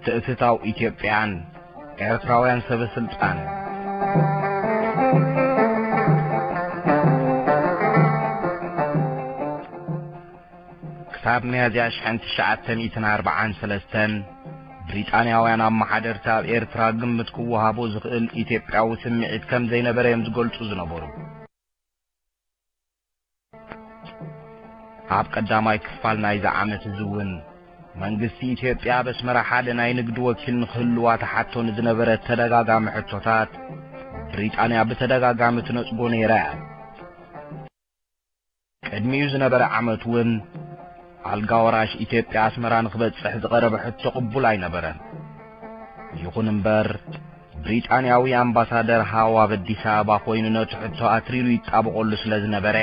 ትእትታው ኢትዮጵያን ኤርትራውያን ሰበ ስልጣን። ክሳብ ሚያዝያ ሽሕን ትሽዓተ ሚእትን ኣርባዓን ሰለስተን ብሪጣንያውያን ኣመሓደርቲ ኣብ ኤርትራ ግምት ክወሃቦ ዝኽእል ኢትዮጵያዊ ስምዒት ከም ዘይነበረ እዮም ዝገልጹ ዝነበሩ። ኣብ ቀዳማይ ክፋል ናይዚ ዓመት እዚ እውን መንግስቲ ኢትዮጵያ ኣብ ኣስመራ ሓደ ናይ ንግዲ ወኪል ንክህልዋ ተሓቶ ንዝነበረ ተደጋጋሚ ሕቶታት ብሪጣንያ ብተደጋጋሚ ትነጽጎ ነይራ እያ። ቅድሚኡ ዝነበረ ዓመት እውን ኣልጋ ወራሽ ኢትዮጵያ ኣስመራ ንክበጽሕ ዝቐረበ ሕቶ ቅቡል ኣይነበረን። ይኹን እምበር ብሪጣንያዊ ኣምባሳደር ሃው ኣብ ኣዲስ ኣበባ ኮይኑ ነቲ ሕቶ ኣትሪሩ ይጣበቐሉ ስለ ዝነበረ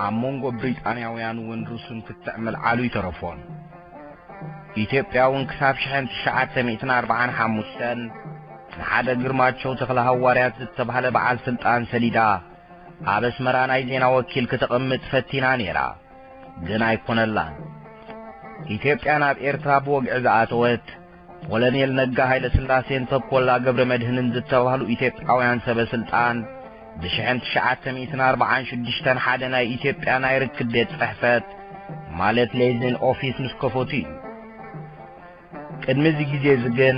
ኣብ መንጎ ብሪጣንያውያን እውን ርሱን ክትዕ ምልዓሉ ይተረፎን። ኢትዮጵያ እውን ክሳብ ሽሕን ትሽዓተ ሚእትን ኣርባዓን ሓሙሽተን ንሓደ ግርማቸው ተኽለ ሃዋርያት ዝተባህለ በዓል ስልጣን ሰሊዳ ኣብ ኣስመራ ናይ ዜና ወኪል ክተቐምጥ ፈቲና ነይራ፣ ግን ኣይኮነላን። ኢትዮጵያ ናብ ኤርትራ ብወግዒ ዝኣተወት ኮሎኔል ነጋ ሃይለ ስላሴን ተኮላ ገብረ መድህንን ዝተባህሉ ኢትዮጵያውያን ሰበ ስልጣን ብሽሕን ትሽዓተ ሚእትን ኣርባዓን ሽዱሽተን ሓደ ናይ ኢትዮጵያ ናይ ርክብ ቤት ጽሕፈት ማለት ሌዝን ኦፊስ ምስ ከፈቱ እዩ። ቅድሚ እዚ ግዜ እዚ ግን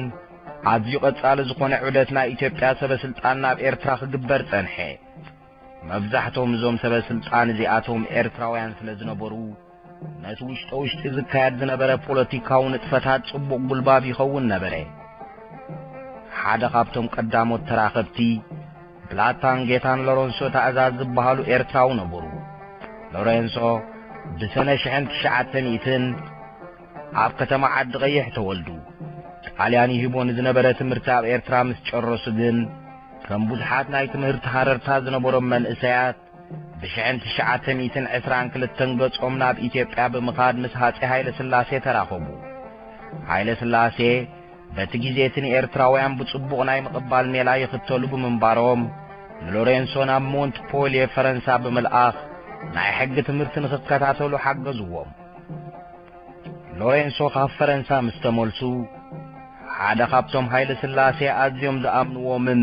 ኣዝዩ ቀጻሊ ዝኾነ ዑደት ናይ ኢትዮጵያ ሰበ ስልጣን ናብ ኤርትራ ክግበር ጸንሐ። መብዛሕቶም እዞም ሰበ ስልጣን እዚኣቶም ኤርትራውያን ስለ ዝነበሩ ነቲ ውሽጠ ውሽጢ ዝካየድ ዝነበረ ፖለቲካዊ ንጥፈታት ጽቡቕ ጉልባብ ይኸውን ነበረ። ሓደ ካብቶም ቀዳሞት ተራኸብቲ ብላታን ጌታን ሎረንሶ ታእዛዝ ዝበሃሉ ኤርትራዊ ነበሩ። ሎሬንሶ ብሰነ ሽሕን ትሽዓተ ሚእትን ኣብ ከተማ ዓዲ ቀይሕ ተወልዱ። ጣልያን ይህቦ ንዝነበረ ትምህርቲ ኣብ ኤርትራ ምስ ጨረሱ ግን ከም ብዙሓት ናይ ትምህርቲ ሃረርታ ዝነበሮም መንእሰያት ብሽሕን ትሽዓተ ሚእትን ዕስራን ክልተን ገጾም ናብ ኢትዮጵያ ብምኻድ ምስ ሃጼ ሃይለ ስላሴ ተራኸቡ። ሃይለ ስላሴ በቲ ግዜ እቲ ንኤርትራውያን ብጽቡቕ ናይ ምቕባል ሜላ ይኽተሉ ብምንባሮም ንሎሬንሶ ናብ ሞንትፖልየ ፈረንሳ ብምልኣኽ ናይ ሕጊ ትምህርቲ ንኽከታተሉ ሓገዝዎም። ሎሬንሶ ካብ ፈረንሳ ምስ ተመልሱ ሓደ ካብቶም ሃይለ ስላሴ ኣዝዮም ዝኣምንዎምን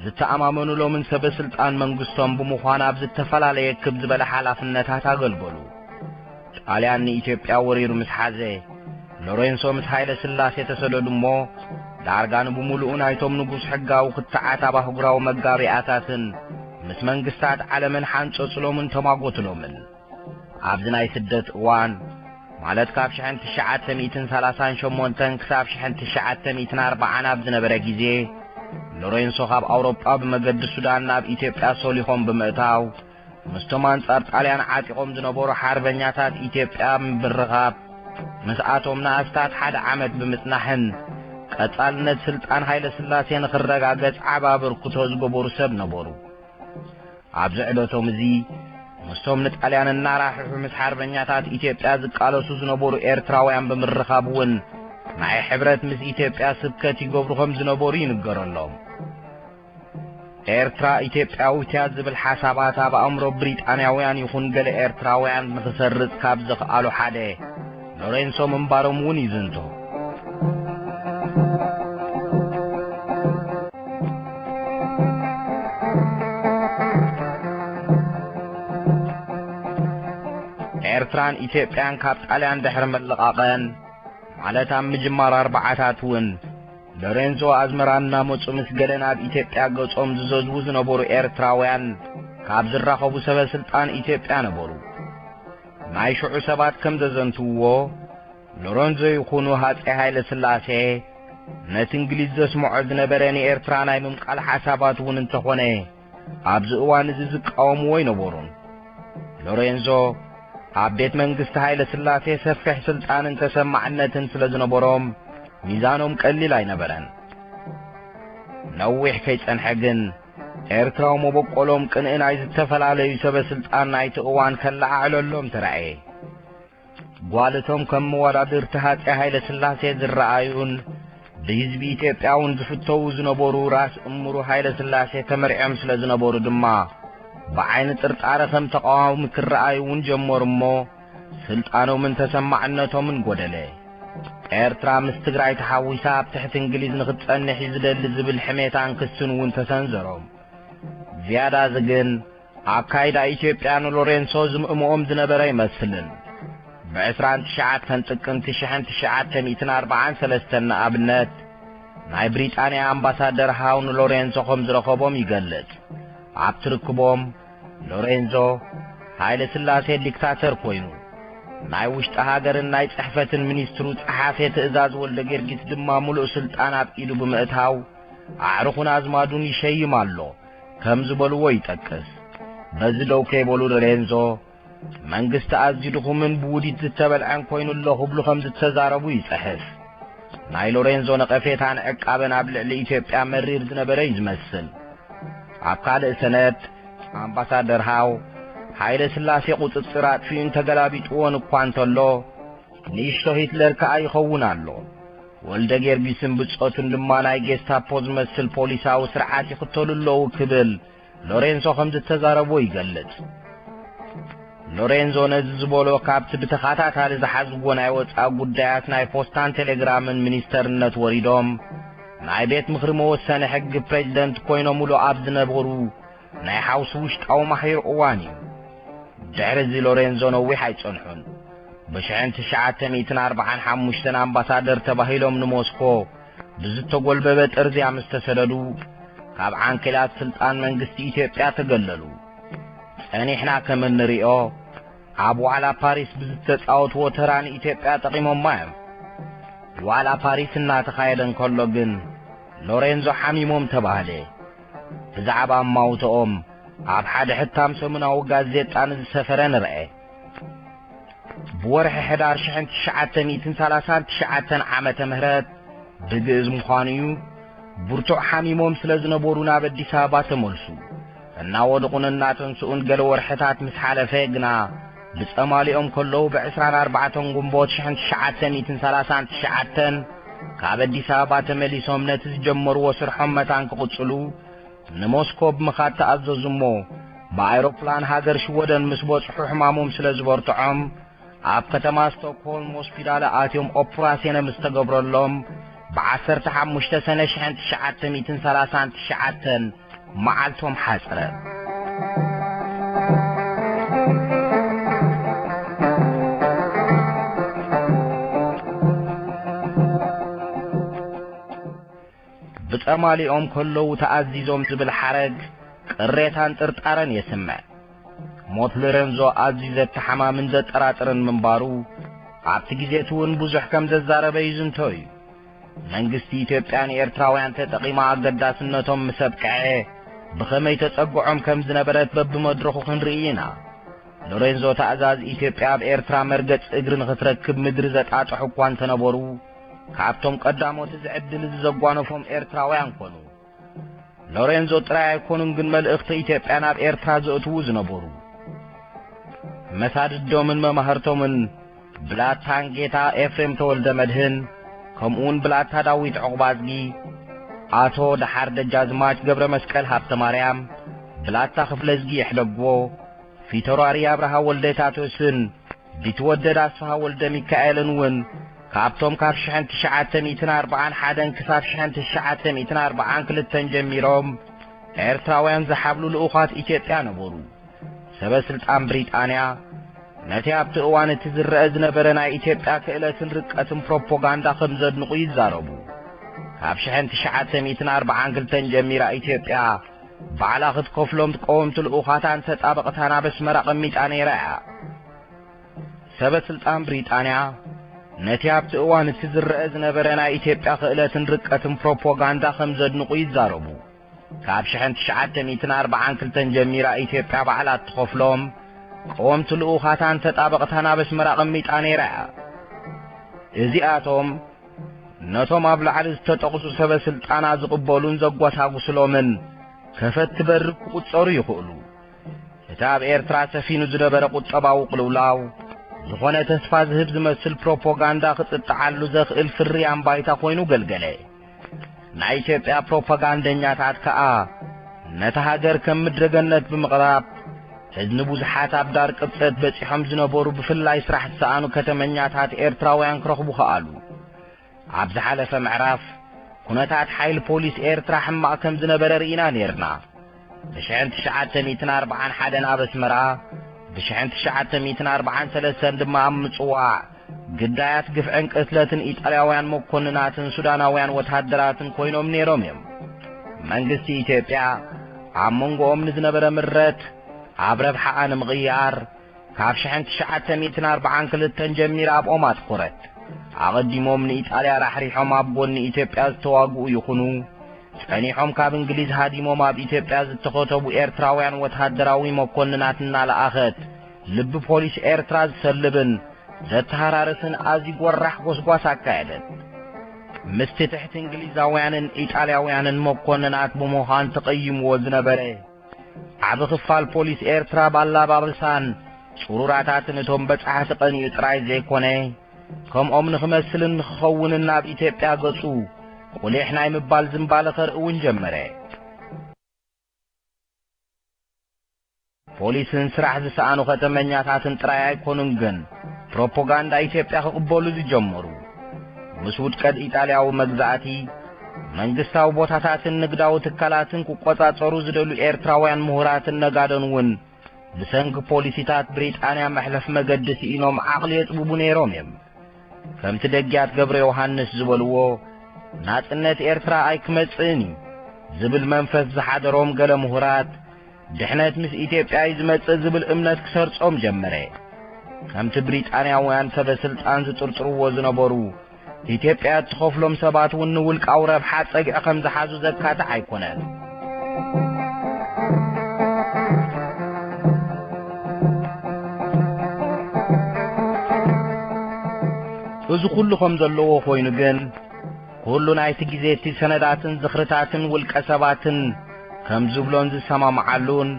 ዝተኣማመኑሎምን ሰበ ስልጣን መንግስቶም ብምዃን ኣብ ዝተፈላለየ ክብ ዝበለ ሓላፍነታት ኣገልገሉ። ጣልያን ንኢትዮጵያ ወሪሩ ምስ ሓዘ ሎሬንሶ ምስ ሃይለ ስላሴ ተሰደዱ እሞ ዳርጋ ንብምሉኡ ናይቶም ንጉስ ሕጋዊ ክትዓት ኣብ ኣህጉራዊ መጋቢኣታትን ምስ መንግስታት ዓለምን ሓንጸጽሎምን ተማጎትሎምን። ኣብዚ ናይ ስደት እዋን ማለት ካብ ሽሕን ትሽዓተ ሚእትን ሰላሳን ሸሞንተን ክሳብ ሽሕን ትሽዓተ ሚእትን ኣርባዓን ኣብ ዝነበረ ግዜ ሎሬንሶ ካብ ኣውሮጳ ብመገዲ ሱዳን ናብ ኢትዮጵያ ሶሊኾም ብምእታው ምስቶም ኣንጻር ጣልያን ዓጢቖም ዝነበሩ ሓርበኛታት ኢትዮጵያ ብምርኻብ ምስኣቶም ንኣስታት ሓደ ዓመት ብምጽናሕን ቀጻልነት ስልጣን ሃይለ ስላሴ ንኽረጋገጽ ዓቢ ኣበርክቶ ዝገበሩ ሰብ ነበሩ። ኣብዚ ዕደቶም እዚ ምስቶም ንጣልያን እናራሕሑ ምስ ሓርበኛታት ኢትዮጵያ ዝቃለሱ ዝነበሩ ኤርትራውያን ብምርኻብ እውን ናይ ሕብረት ምስ ኢትዮጵያ ስብከት ይገብሩ ከም ዝነበሩ ይንገረሎም። ኤርትራ ኢትዮጵያዊት እያ ዝብል ሓሳባት ኣብ ኣእምሮ ብሪጣንያውያን ይኹን ገለ ኤርትራውያን ንኽሰርጽ ካብ ዘኽኣሉ ሓደ ሎሬንሶ ምንባሮም እውን ይዝንቶ። ኤርትራን ኢትዮጵያን ካብ ጣልያን ድሕሪ ምልቓቐን ማለት ኣብ ምጅማር ኣርባዓታት እውን ሎሬንዞ ኣዝመራ እናመጹ ምስ ገለ ናብ ኢትዮጵያ ገጾም ዝዘዝዉ ዝነበሩ ኤርትራውያን ካብ ዝራኸቡ ሰበ ስልጣን ኢትዮጵያ ነበሩ። ናይ ሽዑ ሰባት ከም ዘዘንትውዎ ሎሬንዞ ይኹኑ ሃጼ ሃይለ ስላሴ ነቲ እንግሊዝ ዘስምዖ ዝነበረ ንኤርትራ ናይ ምምቃል ሓሳባት እውን እንተኾነ ኣብዚ እዋን እዚ ዝቃወምዎ ኣይነበሩን። ሎሬንዞ ኣብ ቤት መንግስቲ ሃይለ ስላሴ ሰፊሕ ስልጣንን ተሰማዕነትን ስለ ዝነበሮም ሚዛኖም ቀሊል ኣይነበረን። ነዊሕ ከይጸንሐ ግን ኤርትራዊ መበቆሎም ቅንኢ ናይ ዝተፈላለዩ ሰበ ስልጣን ናይቲ እዋን ከለዓዕለሎም ተራእየ። ጓልቶም ከም መወዳድርቲ ሃጼ ሃይለ ስላሴ ዝረኣዩን ብህዝቢ ኢትዮጵያ እውን ዝፍተዉ ዝነበሩ ራስ እምሩ ሃይለ ስላሴ ተመርዕዮም ስለ ዝነበሩ ድማ ብዓይኒ ጥርጣረ ከም ተቃዋሚ ክረኣዩ እውን ጀመሩ እሞ ስልጣኖምን ተሰማዕነቶምን ጎደለ። ኤርትራ ምስ ትግራይ ተሓዊሳ ኣብ ትሕቲ እንግሊዝ ንኽትጸንሕ እዩ ዝደሊ ዝብል ሕሜታን ክስን እውን ተሰንዘሮም። ዝያዳዚ ግን ኣካይዳ ኢትዮጵያ ንሎሬንሶ ዝምእምኦም ዝነበረ ኣይመስልን። ብ29 ጥቅምቲ ሽሕን ትሽዓተ ሚእትን ኣርባዓን ሰለስተን ንኣብነት ናይ ብሪጣንያ ኣምባሳደር ሃው ንሎሬንሶ ከም ዝረኸቦም ይገልጽ። ኣብቲ ርክቦም ሎሬንዞ ሃይለ ስላሴ ዲክታተር ኮይኑ ናይ ውሽጢ ሃገርን ናይ ጽሕፈትን ሚኒስትሩ ጸሓፌ ትእዛዝ ወልደ ጊዮርጊስ ድማ ምሉእ ስልጣን ኣብ ኢዱ ብምእታው ኣዕሩኹን ኣዝማዱን ይሸይም ኣሎ ከም ዝበልዎ ይጠቅስ። በዚ ደው ከይበሉ ሎሬንዞ መንግስቲ ኣዝዩ ድኹምን ብውዲት ዝተበልዐን ኮይኑ ኣሎ ክብሉ ከም ዝተዛረቡ ይጽሕፍ። ናይ ሎሬንዞ ነቐፌታን ዕቃበን ኣብ ልዕሊ ኢትዮጵያ መሪር ዝነበረ እዩ ዝመስል። ኣብ ካልእ ሰነድ ኣምባሳደር ሃው ሃይለ ስላሴ ቁጽጽር ኣጥፊኡን ተገላቢጥዎን እኳ እንተሎ ንእሽቶ ሂትለር ከኣ ይኸውን ኣሎ። ወልደ ጊዮርጊስን ብጾቱን ድማ ናይ ጌስታፖ ዝመስል ፖሊሳዊ ስርዓት ይኽተሉ ኣለዉ ክብል ሎሬንሶ ከም ዝተዛረቦ ይገልጽ። ሎሬንዞ ነዚ ዝበሎ ካብቲ ብተኸታታሊ ዝሓዝዎ ናይ ወጻኢ ጉዳያት ናይ ፖስታን ቴሌግራምን ሚኒስተርነት ወሪዶም ናይ ቤት ምኽሪ መወሰኒ ሕጊ ፕሬዚደንት ኮይኖምሉ ኣብ ዝነበሩ ናይ ሓውሲ ውሽጣዊ ማሕዩር እዋን እዩ። ድሕሪ እዚ ሎሬንዞ ነዊሕ ኣይጸንሑን። ብ1945 ኣምባሳደር ተባሂሎም ንሞስኮ ብዝተጎልበበ ጥርዝያ ምስ ተሰደዱ ካብ ዓንኬላት ስልጣን መንግስቲ ኢትዮጵያ ተገለሉ። ጸኒሕና ከም እንሪኦ ኣብ ዋዕላ ፓሪስ ብዝተጻወትዎ ተራ ንኢትዮጵያ ጠቒሞማ እዮም። ዋዕላ ፓሪስ እናተኻየደ እንከሎ ግን ሎሬንዞ ሓሚሞም ተባህለ። ብዛዕባ እማውትኦም ኣብ ሓደ ሕታም ሰሙናዊ ጋዜጣ ንዝሰፈረ ንርአ። ብወርሒ ሕዳር ሽሕን ትሽዓተ ሚእትን ሰላሳን ትሽዓተን ዓመተ ምህረት ብግእዝ ምዃኑ እዩ፣ ብርቱዕ ሓሚሞም ስለ ዝነበሩ ናብ ኣዲስ ኣበባ ተመልሱ። እናወደቑን እናተንስኡን ገለ ወርሕታት ምስ ሓለፈ ግና ብጸማሊኦም ከለዉ ብ24 ግንቦት ሽሕን ትሽዓተ ሚእትን ሰላሳን ትሽዓተን ካብ ኣዲስ ኣበባ ተመሊሶም ነቲ ዝጀመርዎ ስርሖም መታን ክቕጽሉ ንሞስኮ ብምኻድ ተኣዘዙ እሞ ብኣይሮፕላን ሃገር ሽወደን ምስ በጽሑ ሕማሞም ስለ ዝበርትዖም ኣብ ከተማ ስቶክሆልም ሆስፒታል ኣትዮም ኦፕራስዮን ምስ ተገብረሎም ብ15 ሰነ ሽሕን ትሽዓተ ሚእትን ሰላሳን ትሽዓተን መዓልቶም ሓጽረ። ብጸማሊኦም ከለዉ ተኣዚዞም ዝብል ሓረግ ቅሬታን ጥርጣረን የስምዕ። ሞት ሎረንዞ ኣዝዩ ዘተሓማምን ዘጠራጥርን ምንባሩ ኣብቲ ግዜ እቲ እውን ብዙሕ ከም ዘዛረበ ይዝንቶ እዩ። መንግስቲ ኢትዮጵያ ንኤርትራውያን ተጠቒማ ኣገዳስነቶም ምስ ኣብቅዐ ብኸመይ ተጸግዖም ከም ዝነበረት በብመድረኹ ክንርኢ ኢና። ሎሬንዞ ተኣዛዚ ኢትዮጵያ ኣብ ኤርትራ መርገጽ እግሪ ንኽትረክብ ምድሪ ዘጣጥሑ እኳ እንተነበሩ ካብቶም ቀዳሞት እዚ ዕድል እዚ ዘጓነፎም ኤርትራውያን ኮኑ። ሎሬንዞ ጥራይ ኣይኮኑን ግን መልእኽቲ ኢትዮጵያ ናብ ኤርትራ ዘእትዉ ዝነበሩ። መሳድዶምን መማህርቶምን ብላታ ኣንጌታ ኤፍሬም ተወልደ መድህን፣ ከምኡውን ብላታ ዳዊት ዑቕባዝጊ፣ ኣቶ ደሓር ደጃዝማች ገብረ መስቀል ሃብተ ማርያም፣ ብላታ ክፍለዝጊ የሕደጎ፣ ፊተውራሪ ኣብርሃ ወልደታቶስን ቢትወደድ ኣስፍሃ ወልደ ሚካኤልን እውን ካብቶም ካብ ሽሕን ትሽዓተ ሚእትን ኣርባዓን ሓደን ክሳብ ሽሕን ትሽዓተ ሚእትን ኣርባዓን ክልተን ጀሚሮም ኤርትራውያን ዝሓብሉ ልኡኻት ኢትዮጵያ ነበሩ። ሰበ ስልጣን ብሪጣንያ ነቲ ኣብቲ እዋን እቲ ዝረአ ዝነበረ ናይ ኢትዮጵያ ክእለትን ርቀትን ፕሮፓጋንዳ ከም ዘድንቑ ይዛረቡ። ካብ ሽሕን ትሽዓተ ሚእትን ኣርባዓን ክልተን ጀሚራ ኢትዮጵያ ባዕላ ክትከፍሎም ትቀወምቲ ልኡኻታን ተጣበቕታን ኣብ ኣስመራ ቀሚጣ ነይራ እያ። ሰበ ስልጣን ብሪጣንያ ነቲ ኣብቲ እዋን እቲ ዝረአ ዝነበረ ናይ ኢትዮጵያ ክእለትን ርቀትን ፕሮፓጋንዳ ከም ዘድንቑ ይዛረቡ። ካብ ሽሕን ትሽዓተ ሚእትን ኣርባዓን ክልተን ጀሚራ ኢትዮጵያ ባዕላ እትኸፍሎም ቀወምቲ ልኡኻታን ተጣበቕታን ኣብ ኣስመራ ቀሚጣ ነይራ እያ። እዚኣቶም ነቶም ኣብ ላዕሊ ዝተጠቕሱ ሰበ ስልጣና ዝቕበሉን ዘጓሳጉስሎምን ከፈቲ በሪ ክቑጸሩ ይኽእሉ። እቲ ኣብ ኤርትራ ሰፊኑ ዝነበረ ቁጠባዊ ቅልውላው ዝኾነ ተስፋ ዝህብ ዝመስል ፕሮፓጋንዳ ክጽጥዓሉ ዘኽእል ፍርያም ባይታ ኮይኑ ገልገለ። ናይ ኢትዮጵያ ፕሮፓጋንደኛታት ከኣ ነታ ሃገር ከም ምድረ ገነት ብምቕራብ ሕዚ ንብዙሓት ኣብ ዳር ቅብጸት በጺሖም ዝነበሩ ብፍላይ ስራሕ ዝሰኣኑ ከተመኛታት ኤርትራውያን ክረኽቡ ከኣሉ። ኣብ ዝሓለፈ ምዕራፍ ኩነታት ሓይሊ ፖሊስ ኤርትራ ሕማቕ ከም ዝነበረ ርኢና ነይርና። ብሽሕን ትሽዓተ ሚእትን ኣርባዓን ሓደን ኣብ ኣስመራ፣ ብሽሕን ትሽዓተ ሚእትን ኣርባዓን ሰለስተን ድማ ኣብ ምጽዋዕ ግዳያት ግፍዕን ቅትለትን ኢጣልያውያን መኮንናትን ሱዳናውያን ወተሃደራትን ኮይኖም ነይሮም እዮም። መንግስቲ ኢትዮጵያ ኣብ መንጎኦም ንዝነበረ ምረት ኣብ ረብሓኣ ንምቕያር፣ ካብ ሽሕን ትሽዓተ ሚእትን ኣርባዓን ክልተን ጀሚራ ኣብኦም ኣትኮረት። ኣቐዲሞም ንኢጣልያ ራሕሪሖም ኣብ ጎኒ ኢትዮጵያ ዝተዋግኡ ይኹኑ፣ ጸኒሖም ካብ እንግሊዝ ሃዲሞም ኣብ ኢትዮጵያ ዝተኸተቡ ኤርትራውያን ወተሃደራዊ መኮንናት እናለኣኸት፣ ልቢ ፖሊስ ኤርትራ ዝሰልብን ዘተሃራርስን ኣዝዩ ጎራሕ ጎስጓስ ኣካየደት። ምስቲ ትሕቲ እንግሊዛውያንን ኢጣልያውያንን መኮንናት ብምዃን ተቐይምዎ ዝነበረ ዓቢ ክፋል ፖሊስ ኤርትራ፣ ባላባብሳን ጽሩራታትን እቶም በጻሕቲ ቀኒኡ ጥራይ ዘይኮነ፣ ከምኦም ንኽመስልን ንኽኸውንን ናብ ኢትዮጵያ ገጹ ቁሊሕ ናይ ምባል ዝንባለ ኸርኢ እውን ጀመረ። ፖሊስን ስራሕ ዝሰኣኑ ኸተመኛታትን ጥራይ ኣይኮኑን ግን፣ ፕሮፓጋንዳ ኢትዮጵያ ክቕበሉ ዝጀመሩ። ምስ ውድቀት ኢጣልያዊ መግዛእቲ፣ መንግስታዊ ቦታታትን ንግዳዊ ትካላትን ክቆጻጸሩ ዝደልዩ ኤርትራውያን ምሁራትን ነጋዶን እውን ብሰንኪ ፖሊሲታት ብሪጣንያ መሕለፍ መገዲ ስኢኖም ዓቕሊ የጽብቡ ነይሮም እዮም። ከምቲ ደጊያት ገብረ ዮሃንስ ዝበልዎ፣ ናጽነት ኤርትራ ኣይክመጽእን እዩ ዝብል መንፈስ ዝሓደሮም ገለ ምሁራት፣ ድሕነት ምስ ኢትዮጵያ እዩ ዝመጽእ ዝብል እምነት ክሰርጾም ጀመረ። ከምቲ ብሪጣንያውያን ሰበ ስልጣን ዝጥርጥርዎ ዝነበሩ፣ ኢትዮጵያ እትኸፍሎም ሰባት እውን ንውልቃዊ ረብሓ ጸግዒ ከም ዝሓዙ ዘካትዕ ኣይኮነን። እዚ ኩሉ ከም ዘለዎ ኮይኑ ግን፣ ኩሉ ናይቲ ግዜ እቲ ሰነዳትን ዝኽርታትን ውልቀ ሰባትን ከም ዝብሎን ዝሰማምዓሉን፣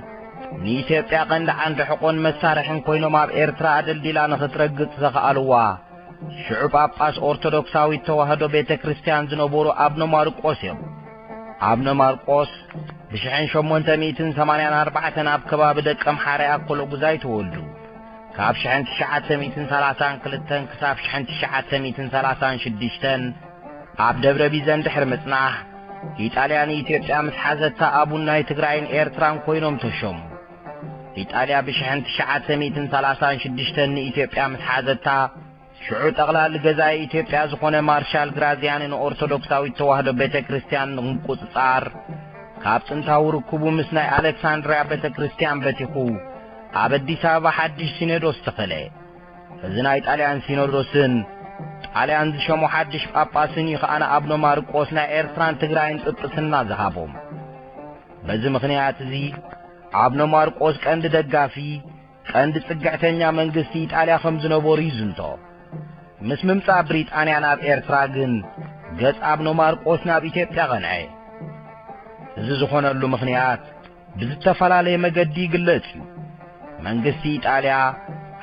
ንኢትዮጵያ ቀንዲ ዓንዲ ሕቖን መሳርሕን ኮይኖም ኣብ ኤርትራ ኣደልዲላ ንኽትረግጽ ዘኽኣልዋ፣ ሽዑ ጳጳስ ኦርቶዶክሳዊት ተዋህዶ ቤተ ክርስቲያን ዝነበሩ ኣቡነ ማርቆስ እዮም። ኣቡነ ማርቆስ ብሽሕን ሸሞንተ ሚእትን ሰማንያን ኣርባዕተን ኣብ ከባቢ ደቀምሓረ ኣኮሎጉዛይ ተወልዱ። ካብ ሽሕን ትሽዓተ ሚእትን ሰላሳን ክልተን ክሳብ ሽሕን ትሽዓተ ሚእትን ሰላሳን ሽዱሽተን ኣብ ደብረ ቢዘን ድሕሪ ምጽናሕ፣ ኢጣልያ ንኢትዮጵያ ምስ ሓዘታ ኣቡን ናይ ትግራይን ኤርትራን ኮይኖም ተሾሙ። ኢጣልያ ብሽሕን ትሽዓተ ሚእትን ሰላሳን ሽዱሽተን ንኢትዮጵያ ምስ ሓዘታ፣ ሽዑ ጠቕላሊ ገዛኢ ኢትዮጵያ ዝኾነ ማርሻል ግራዚያኒ ንኦርቶዶክሳዊት ተዋህዶ ቤተ ክርስቲያን ንምቁጽጻር፣ ካብ ጥንታዊ ርክቡ ምስ ናይ ኣሌክሳንድርያ ቤተ ክርስቲያን በቲኹ፣ ኣብ ኣዲስ ኣበባ ሓድሽ ሲኖዶስ ተኸለ። እዚ ናይ ጣልያን ሲኖዶስን ጣልያን ዝሸሞ ሓድሽ ጳጳስን እዩ ከኣ ንኣቡነ ማርቆስ ናይ ኤርትራን ትግራይን ጵጵስና ዝሃቦም። በዚ ምኽንያት እዚ፣ ኣቡነ ማርቆስ ቀንዲ ደጋፊ፣ ቀንዲ ጽግዕተኛ መንግስቲ ኢጣልያ ከም ዝነበሩ ይዝንቶ። ምስ ምምጻእ ብሪጣንያ ናብ ኤርትራ ግን፣ ገጽ ኣቡነ ማርቆስ ናብ ኢትዮጵያ ቀንዐ። እዚ ዝኾነሉ ምኽንያት ብዝተፈላለየ መገዲ ይግለጽ እዩ። መንግስቲ ኢጣልያ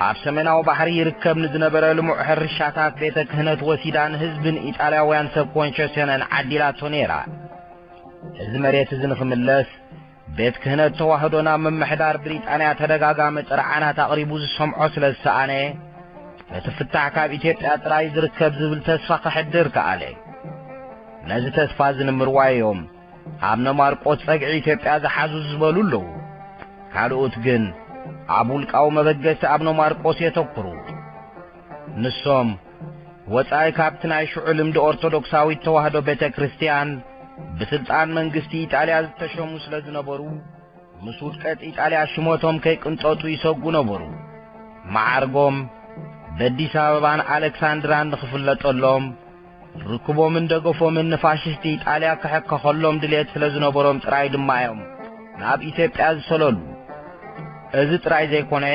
ኣብ ሰሜናዊ ባሕሪ ይርከብ ንዝነበረ ልሙዕ ሕርሻታት ቤተ ክህነት ወሲዳ ንህዝብን ኢጣልያውያን ሰብ ኮንሸስዮነን ዓዲላቶ ነይራ። እዚ መሬት እዚ ንኽምለስ ቤት ክህነት ተዋህዶ ናብ ምምሕዳር ብሪጣንያ ተደጋጋሚ ጥርዓናት ኣቕሪቡ ዝሰምዖ ስለ ዝሰኣነ፣ ነቲ ፍታሕ ካብ ኢትዮጵያ ጥራይ ዝርከብ ዝብል ተስፋ ከሕድር ከኣለ። ነዚ ተስፋ እዚ ንምርዋይ እዮም ኣቡነ ማርቆስ ጸግዒ ኢትዮጵያ ዝሓዙ ዝበሉ ኣለዉ። ካልኦት ግን ኣብ ውልቃዊ መበገሲ ኣቡነ ማርቆስ የተኩሩ። ንሶም፣ ወጻኢ ካብቲ ናይ ሽዑ ልምዲ ኦርቶዶክሳዊት ተዋህዶ ቤተ ክርስቲያን፣ ብስልጣን መንግስቲ ኢጣልያ ዝተሸሙ ስለ ዝነበሩ፣ ምስ ውድቀት ኢጣልያ ሽሞቶም ከይቅንጠጡ ይሰጉ ነበሩ። መዓርጎም በኣዲስ ኣበባን ኣሌክሳንድራን ንኽፍለጠሎም፣ ርክቦምን ደገፎምን ንፋሽስቲ ኢጣልያ ክሕከኸሎም ድሌት ስለ ዝነበሮም ጥራይ ድማ እዮም ናብ ኢትዮጵያ ዝሰለሉ። እዚ ጥራይ ዘይኮነ፣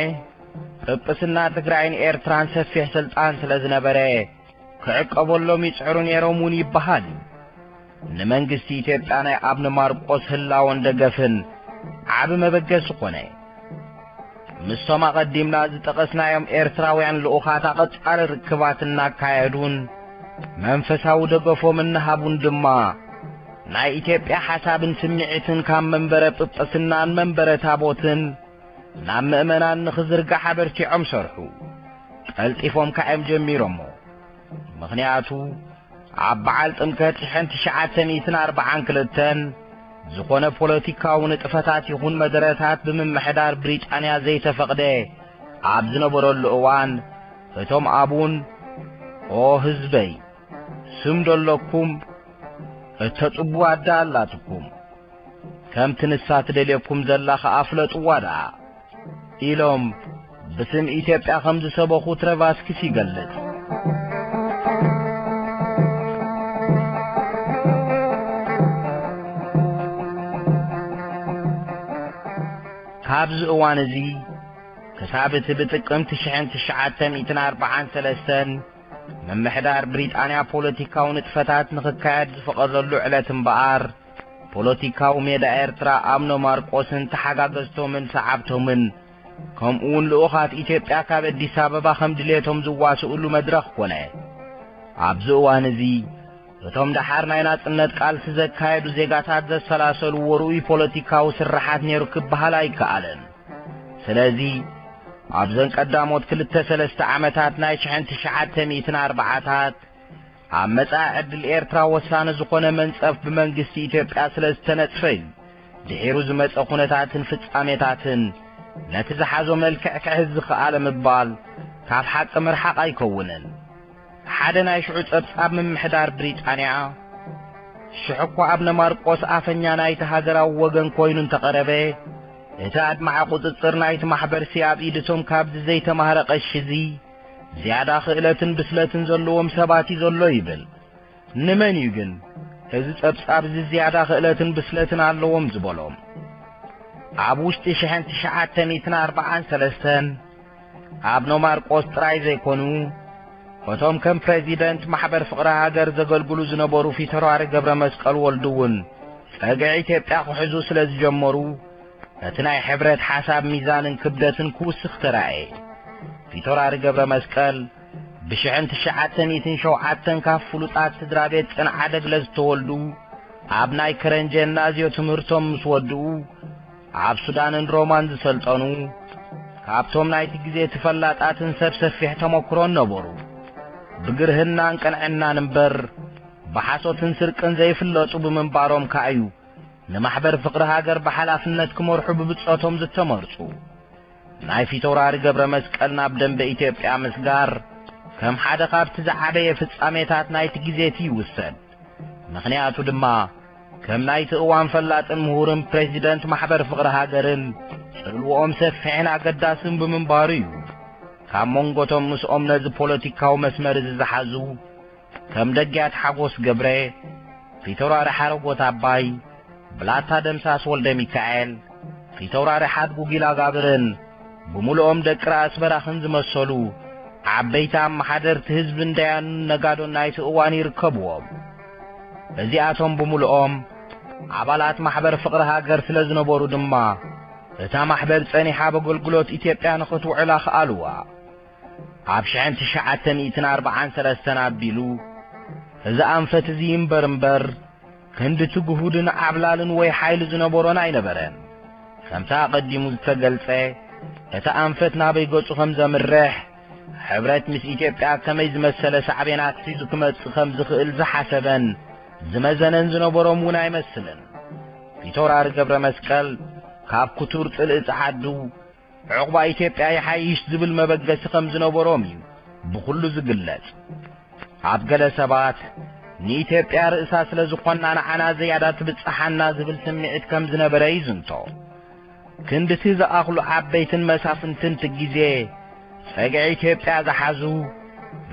ጵጵስና ትግራይን ኤርትራን ሰፊሕ ስልጣን ስለ ዝነበረ፣ ክዕቀበሎም ይጽዕሩ ነይሮም እውን ይበሃል እዩ። ንመንግስቲ ኢትዮጵያ ናይ ኣቡነ ማርቆስ ህላወን ደገፍን ዓቢ መበገሲ ኮነ። ምስቶም ኣቐዲምና ዝጠቐስናዮም ኤርትራውያን ልኡኻት ኣቐጻሊ ርክባት እናካየዱን መንፈሳዊ ደገፎም እናሃቡን ድማ፣ ናይ ኢትዮጵያ ሓሳብን ስምዒትን ካብ መንበረ ጵጵስናን መንበረ ታቦትን ናብ ምእመናን ንኽዝርጋሕ ኣበርቲዖም ሰርሑ። ቀልጢፎም ከዓም ጀሚሮሞ። ምኽንያቱ ኣብ በዓል ጥምቀት ሽሕን ትሽዓተ ሚእትን ኣርባዓን ክልተን ዝኾነ ፖለቲካዊ ንጥፈታት ይኹን መደረታት ብምምሕዳር ብሪጣንያ ዘይተፈቕደ ኣብ ዝነበረሉ እዋን፣ እቶም ኣቡን፣ "ኦ ህዝበይ፣ ስም ደለኩም፣ እተጽቡ ኣዳ ኣላትኩም፣ ከምቲ ንሳ ትደልየኩም ዘላ ኸኣ ፍለጥዋ ደኣ" ኢሎም ብስም ኢትዮጵያ ከም ዝሰበኹ ትረቫስኪስ ይገልጽ። ካብዚ እዋን እዚ ክሳብ እቲ ብጥቅምቲ ሽሕን ትሽዓተ ሚእትን ኣርባዓን ሰለስተን ምምሕዳር ብሪጣንያ ፖለቲካዊ ንጥፈታት ንኽካየድ ዝፈቐደሉ ዕለት እምበኣር፣ ፖለቲካዊ ሜዳ ኤርትራ ኣቡነ ማርቆስን ተሓጋገዝቶምን ሰዓብቶምን፣ ከምኡውን ልኡኻት ኢትዮጵያ ካብ ኣዲስ ኣበባ ከም ድሌቶም ዝዋስኡሉ መድረኽ ኮነ። ኣብዚ እዋን እዚ፣ እቶም ደሓር ናይ ናጽነት ቃልሲ ዘካየዱ ዜጋታት ዘሰላሰልዎ ርኡይ ፖለቲካዊ ስርሓት ነይሩ ክበሃል ኣይከኣልን። ስለዚ፣ ኣብዘን ቀዳሞት ክልተ ሰለስተ ዓመታት ናይ ሽሕን ትሽዓተ ሚእትን ኣርባዓታት፣ ኣብ መጻኢ ዕድል ኤርትራ ወሳኒ ዝኾነ መንጸፍ ብመንግስቲ ኢትዮጵያ ስለ ዝተነጽፈ እዩ። ድሒሩ ዝመጸ ኩነታትን ፍጻሜታትን ነቲ ዝሓዞ መልክዕ ክሕዝ ዝኸኣለ ምባል ካብ ሓቂ ምርሓቕ ኣይከውንን። ሓደ ናይ ሽዑ ጸብጻብ ምምሕዳር ብሪጣንያ፣ ሽሕ እኳ ኣቡነ ማርቆስ ኣፈኛ ናይቲ ሃገራዊ ወገን ኮይኑ እንተቐረበ፣ እቲ ኣድማዒ ቁጽጽር ናይቲ ማሕበርሲ ኣብ ኢድ እቶም ካብዚ ዘይተማህረ ቀሺ እዚ ዝያዳ ክእለትን ብስለትን ዘለዎም ሰባት እዩ ዘሎ ይብል። ንመን እዩ ግን እዚ ጸብጻብ እዚ ዝያዳ ክእለትን ብስለትን ኣለዎም ዝበሎም? ኣብ ውሽጢ ሽሕን ትሽዓተ ሚእትን ኣርባዓን ሰለስተን ኣቡነ ማርቆስ ጥራይ ዘይኮኑ፣ እቶም ከም ፕሬዚደንት ማሕበር ፍቕሪ ሃገር ዘገልግሉ ዝነበሩ ፊተውራሪ ገብረ መስቀል ወልዱ እውን ጸግዒ ኢትዮጵያ ክሕዙ ስለ ዝጀመሩ፣ እቲ ናይ ሕብረት ሓሳብ ሚዛንን ክብደትን ክውስኽ ተራእየ። ፊተውራሪ ገብረ መስቀል ብሽሕን ትሽዓተ ሚእትን ሸውዓተን ካብ ፍሉጣት ስድራ ቤት ጽንዓደግለ ዝተወልዱ፣ ኣብ ናይ ከረን ጀምናዝዮ ትምህርቶም ምስ ወድኡ፣ ኣብ ሱዳንን ሮማን ዝሰልጠኑ፣ ካብቶም ናይቲ ግዜ ተፈላጣትን ሰብ ሰፊሕ ተመክሮን ነበሩ። ብግርህናን ቅንዕናን እምበር፣ ብሓሶትን ስርቅን ዘይፍለጡ ብምንባሮም ከኣ እዩ ንማሕበር ፍቕሪ ሃገር ብሓላፍነት ክመርሑ ብብጾቶም ዝተመርጹ። ናይ ፊተውራሪ ገብረ መስቀል ናብ ደንበ ኢትዮጵያ ምስጋር ከም ሓደ ካብቲ ዝዓበየ ፍጻሜታት ናይቲ ግዜ እቲ ይውሰድ። ምኽንያቱ ድማ፣ ከም ናይቲ እዋን ፈላጥን ምሁርን ፕሬዚደንት ማሕበር ፍቕሪ ሃገርን፣ ጽልውኦም ሰፊሕን ኣገዳስን ብምንባሩ እዩ። ካብ መንጎቶም ምስኦም ነዚ ፖለቲካዊ መስመር እዚ ዝሓዙ፣ ከም ደግያት ሓጎስ ገብረ፣ ፊተውራሪ ሓረጎት ኣባይ፣ ብላታ ደምሳስ ወልደ ሚካኤል፣ ፊተውራሪ ሓድጉ ጊላ ጋብርን፣ ብምሉኦም ደቂ ራእሲ በራኽን ዝመሰሉ ዓበይቲ ኣመሓደርቲ ህዝብን ደያኑን ነጋዶን ናይቲ እዋን ይርከብዎም። እዚኣቶም ብምሉኦም ኣባላት ማሕበር ፍቕሪ ሃገር ስለ ዝነበሩ ድማ፣ እታ ማሕበር ጸኒሓ ኣብ ኣገልግሎት ኢትዮጵያ ንኽትውዕል ኣኽኣልዋ። ኣብ ሽሕን ትሽዓተ ሚእትን ኣርባዓን ሰለስተን ኣቢሉ፣ እዚ ኣንፈት እዚ ይንበር እምበር፣ ክንድቲ ግሁድን ዓብላልን ወይ ሓይሊ ዝነበሮን ኣይነበረን። ከምቲ ኣቐዲሙ ዝተገልጸ፣ እቲ ኣንፈት ናበይ ገጹ ከም ዘምርሕ፣ ሕብረት ምስ ኢትዮጵያ ከመይ ዝመሰለ ሳዕቤናት ሒዙ ክመጽእ ከም ዝኽእል ዝሓሰበን ዝመዘነን ዝነበሮም እውን ኣይመስልን። ፊተውራሪ ገብረ መስቀል፣ ካብ ክቱር ጽልኢ ጸዓዱ፣ ዕቑባ ኢትዮጵያ ይሓይሽ ዝብል መበገሲ ከም ዝነበሮም እዩ ብኹሉ ዝግለጽ። ኣብ ገለ ሰባት፣ ንኢትዮጵያ ርእሳ ስለ ዝኾና ንዓና ዝያዳ ትብጽሓና ዝብል ስምዒት ከም ዝነበረ ይዝንቶ። ክንድቲ ዝኣኽሉ ዓበይትን መሳፍንትን እቲ ግዜ ጸግዒ ኢትዮጵያ ዝሓዙ፣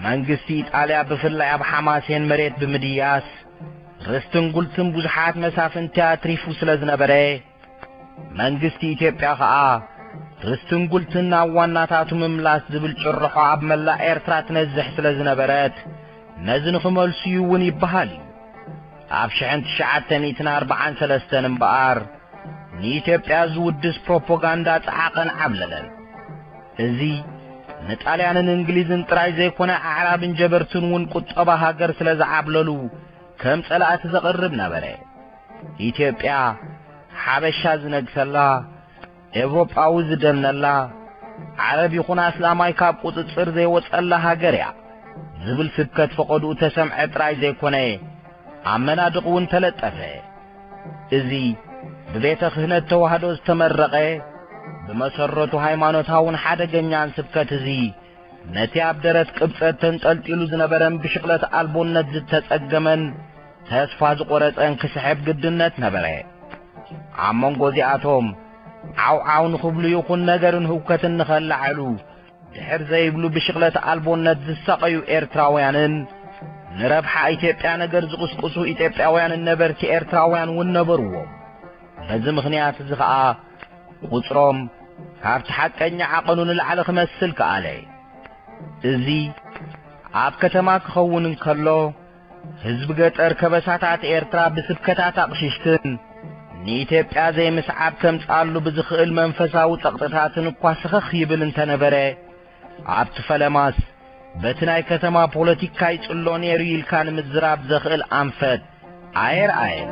መንግስቲ ኢጣልያ ብፍላይ ኣብ ሓማሴን መሬት ብምድያስ፣ ርስትን ጉልትን ብዙሓት መሳፍንቲ ኣትሪፉ ስለ ዝነበረ፣ መንግስቲ ኢትዮጵያ ኸኣ ርስትን ጉልትን ናብ ዋናታቱ ምምላስ ዝብል ጭርሖ ኣብ መላእ ኤርትራ ትነዝሕ ስለ ዝነበረት፣ ነዚ ንኽመልሱ እዩ እውን ይበሃል እዩ። ኣብ ሽሕን ትሽዓተ ሚእትን ኣርባዓን ሰለስተን እምበኣር፣ ንኢትዮጵያ ዝውድስ ፕሮፓጋንዳ ጸዓቐን ዓብለለን። እዚ ንጣልያንን እንግሊዝን ጥራይ ዘይኮነ፣ ኣዕራብን ጀበርትን እውን ቁጠባ ሃገር ስለ ዝዓብለሉ፣ ከም ጸላእቲ ዘቕርብ ነበረ። ኢትዮጵያ ሓበሻ ዝነግሰላ፣ ኤውሮጳዊ ዝደነላ፣ ዓረብ ይኹን ኣስላማይ ካብ ቁጽጽር ዘይወጸላ ሃገር እያ ዝብል ስብከት ፈቐድኡ ተሰምዐ ጥራይ ዘይኮነ፣ ኣብ መናድቕ እውን ተለጠፈ። እዚ ብቤተ ክህነት ተዋህዶ ዝተመረቐ፣ ብመሰረቱ ሃይማኖታውን ሓደገኛን ስብከት እዚ፣ ነቲ ኣብ ደረት ቅብጸት ተንጠልጢሉ ዝነበረን ብሽቕለት ኣልቦነት ዝተጸገመን ተስፋ ዝቖረጸን ክስሕብ ግድነት ነበረ። ኣብ መንጎ እዚኣቶም ዓው ዓው ንኽብሉ ይኹን ነገርን ህውከትን ንኸለዓሉ ድሕር ዘይብሉ ብሽቕለት ኣልቦነት ዝሳቐዩ ኤርትራውያንን ንረብሓ ኢትዮጵያ ነገር ዝቕስቅሱ ኢትዮጵያውያንን ነበርቲ ኤርትራውያን እውን ነበርዎም። በዚ ምኽንያት እዚ ኸኣ ቁጽሮም ካብቲ ሓቀኛ ዓቐኑ ንላዕሊ ክመስል ከኣለ። እዚ ኣብ ከተማ ክኸውን እንከሎ፣ ህዝቢ ገጠር ከበሳታት ኤርትራ ብስብከታት ኣቕሽሽትን ንኢትዮጵያ ዘይምስዓብ ከምጽኣሉ ብዝኽእል መንፈሳዊ ጸቕጥታትን እኳ ስኽኽ ይብል እንተነበረ፣ ኣብቲ ፈለማስ በቲ ናይ ከተማ ፖለቲካ ይጽሎ ነይሩ ኢልካ ንምዝራብ ዘኽእል ኣንፈት ኣየርኣየን።